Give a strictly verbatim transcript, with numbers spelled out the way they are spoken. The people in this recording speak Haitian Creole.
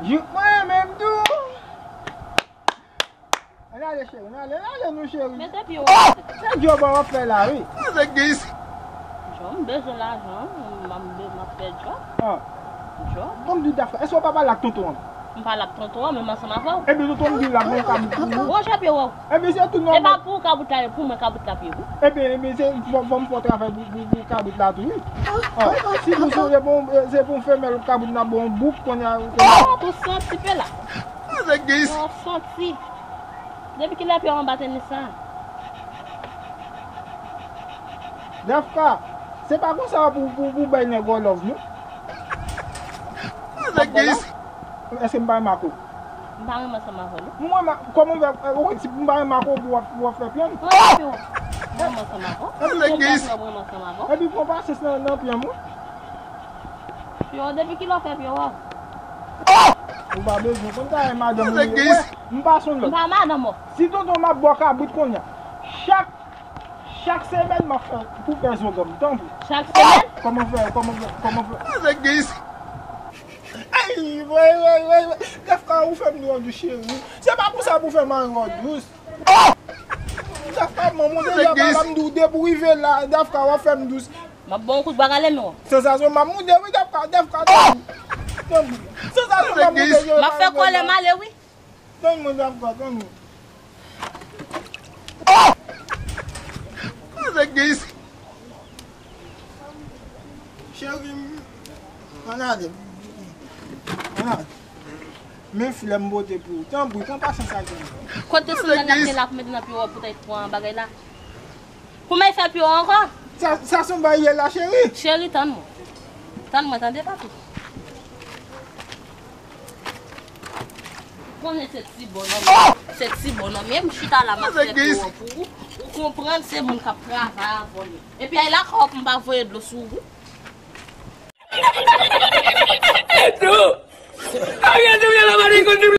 Jouk mwen menm tou. Ann ale, cheri, ann ale, ann ale, nou, cheri. Mete pye w. Se djòb w ap fè la, wi. Sa gen isi? Jan m bezwen lajan, m, m, m ap fè djòb. Ah. Djòb. Bon, m di Dafka, èske w pa pale ak tonton an? M pale ak tonton an, menm ansanm avè w. Ebyen, tonton an di l ap voye kabrit pou ou. Wonchè pye w. Ebyen, se tout nòmal. E pa pou ou kabrit la, e pou mwen kabrit la pye w. Ebyen, ebyen, se fò, fò m fè travay pou, pou, pou kabrit la tou, wi. Ah, si nou sonje, bon, se pou femèl kabrit nan bon bouk, kounye a, kounye a. Ou santi pe la. Sa gen isi? Ou santi. Depi kilè pye w anba tenis sa? Dafka, se pa konsa pou, pou, pou bay nèg ou love, non. Sa gen isi? Èske m pa renmen ak ou? M pa renmen ansanm avè w, non. Mwen, ma, kòman w fè, eh, ok, si m pa renmen ak ou, w ap, w ap fè pye m? Mwen renmen ansanm avè w. Epi, mwen renmen ansanm avè w. Epi, pran pasyans nan, nan pye m, wi. Yo, depi kilè w fè pye w? Ou pa bezwen konn sa e madanm ou ye. Wè, m pa son lòt. M pa madanm ou. Si tonton m ap ba w kabrit kounye a, chak, chak semèn m ap fè pou fè zògàn m, tanpri. Chak semèn? Kòman fè, kòman fè, kòman fè? Ay, woy, woy, woy, woy. Dafka, ou fè m rèd, cheri. Se pa konsa pou fè m rèd. Dafka, manman, deja papa m di w depi w rive la, Dafka, w ap fè m dous. M ap ba w kout bwa gale men w. Sansasyon m ap moute, wi, Dafka, Dafka, tanpri. Tanpri. Sansasyon m ap moute, m ap fè kòlè m ale, wi. Tann mwen, Dafka, tann mwen. Sa gen isi? Cheri m, ann ale. Ann ale. Men flè m pote pou ou. Tanpri, pran pasyans ak mwen. Kote sou nan ap te la pou mete nan pye w pou tèt pran bagay la. Pou mwen fè pye w ankò? Sa, sa se yon bagay la, cheri. Cheri, tann mwen. Tann mwen, tande, papi. Konnen se ti bònòm. Se ti bònòm. Menm chita la, m ap fè pye w pou ou. Ou konprann, se moun k ap travay avè w. Epi ay lakòp, m pa voye dlo sou ou. Ariel, te vye la, mari, konn